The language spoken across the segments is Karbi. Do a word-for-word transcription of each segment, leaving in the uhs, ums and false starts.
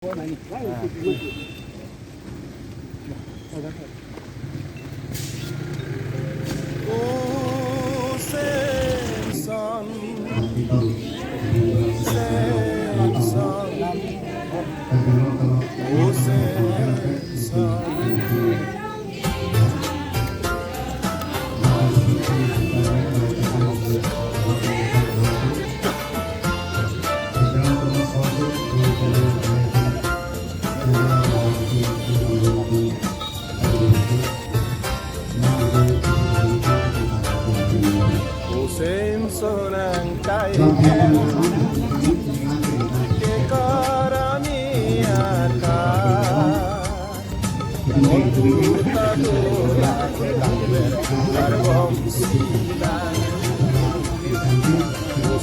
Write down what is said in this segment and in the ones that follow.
O Samson, Samson, O Samson. O Samson angkai pen ke karami aka.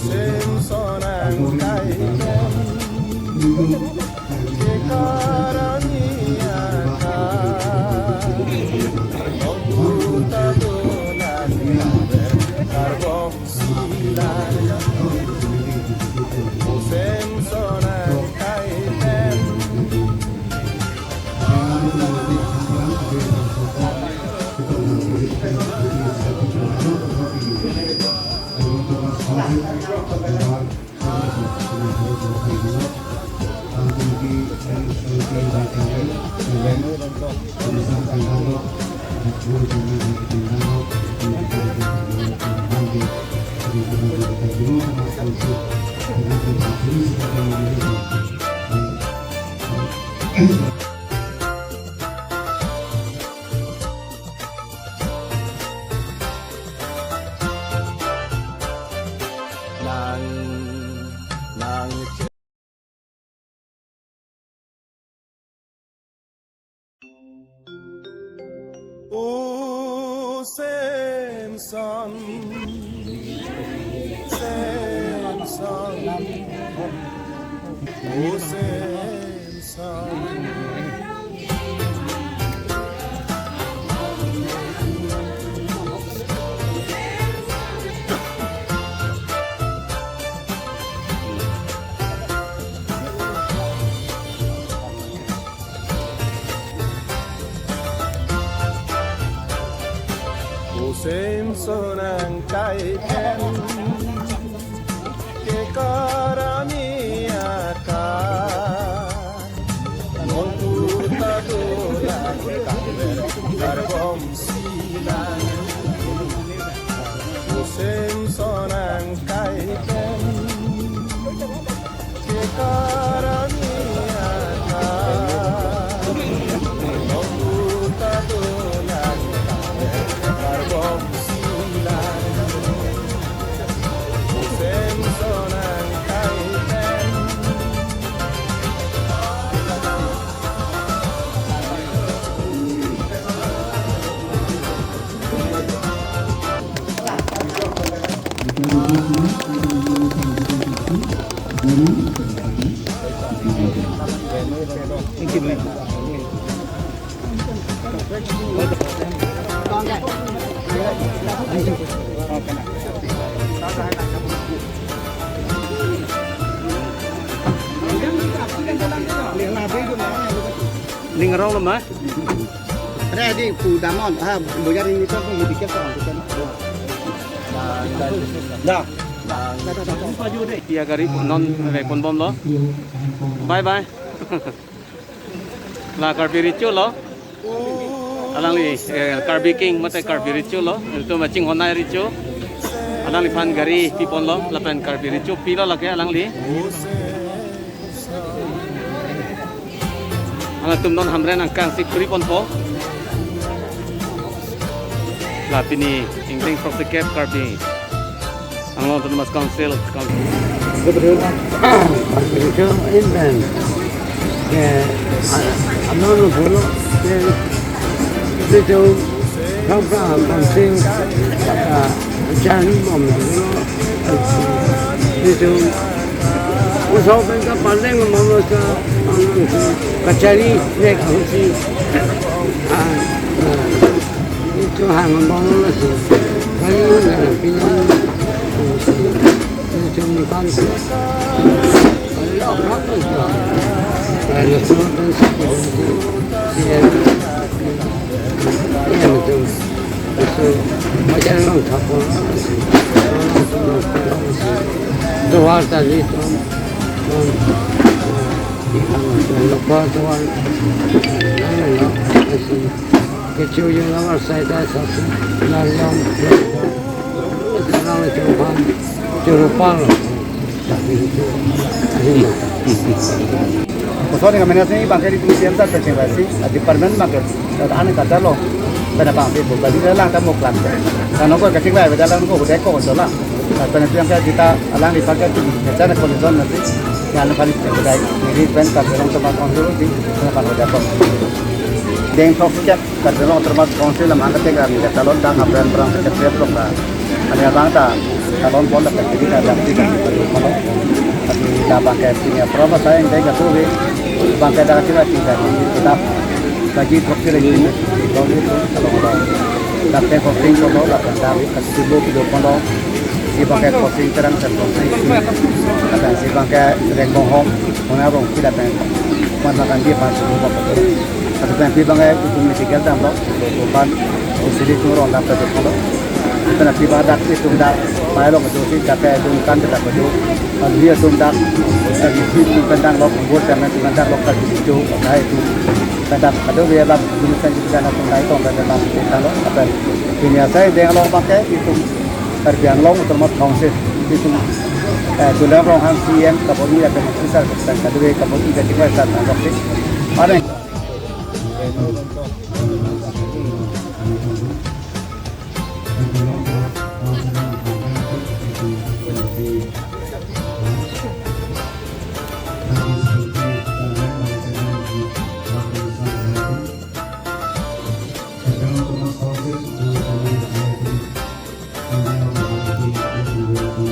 Samson angkai pen ke karami aka. Samson angkai pen. Nang, nang. O Samson, Samson, O Samson. O Samson angkai pen ke karami aka. Nonpu ta dolang karbom silang. O Samson angkai pen ke karami aka. Nonpu ta dolang karbom silang. O Samson angkai pen. Ning rong lo ma? Ada di pu damon, ah, bojar ini tuh, di tiket tuh, di tiket. Da. Pia gari non ve ponbomlo. Bye bye. La Karbi Recho lo. Alangli, eh, Karbi King mate Karbi Recho lo. Itu ma chinghonnei Recho. Alangliphan gari piponlo. Lapen Karbi Recho pilo lake alangli. Alangtum non Hamren angkang si khuri ponpo. La pini ingdeng throksikep Karbi Anglong Autonomous Council, Council. Betul, Pak. Betul, Intan. Ke, ano, ano, pulo, ke, betul, Council, ah, jan, bom, betul. Uso pen ka pandeng, mama ka, kachari, nek, husi, ah, ah, Itu hang bong lo si. Kali na pinang si. Itu ni kan si. Lo hak lo si. Duar tali tum, tum, ikan tum, lokal duar, nang lo, asin, kechu yung awar sai ta sasi, nang lo, nang lo, churupal, churupal. Koson ni kami nasi bangke di tusian sa kacing basi, department market, ada ane kata lo, pada bangke bu, bagi dalam kamu kelam. Karena ko kacing bai, dalam ko udah ko so la. Pada tu yang kita alang di pakai tu, macam mana kondisi nasi, yang kali kita kedai, jadi pen kat orang tempat orang dulu di, tempat orang dapat. Deng tok siap. Karbi Anglong Autonomous Council lam angkateng kami ke talon dang apran brang secretary blok la. Ani abang ta talon pon la pekiri ka dam ti kan kalau. Tapi la bangke punya proba saya yang tega tuh, bangke dak kira tiga di tetap bagi properti lagi di kalau itu kalau kalau. Tapi posting kalau la dam itu dulu video kalau di bangke posting terang dan posting. Ada si bangke reng bohong, mana rong tidak pen. Mana kan dia pas rumah. Atu pen pi bangke itum ni tigal dam lo, bukan usiri turun dam ke depan lo. Kita nanti badak itum dak, mai lo ngejo si jakai itum kan kita kejo. Kalau dia itum dak, eh, di si itum kan dang lo, buat kami itum kan dak lo, kan di situ, nah itu. Kan dak, aduh, dia bang, dulu kan kita nak pun naik tong, kan dak kita lo, apa, ini saya dia lo pakai itum Karbi Anglong Autonomous Council itum, eh, Tuliram Ronghang C E M kabor-i akan officer kan, kadue kabor-i ka tiba sa tang rok si. Ada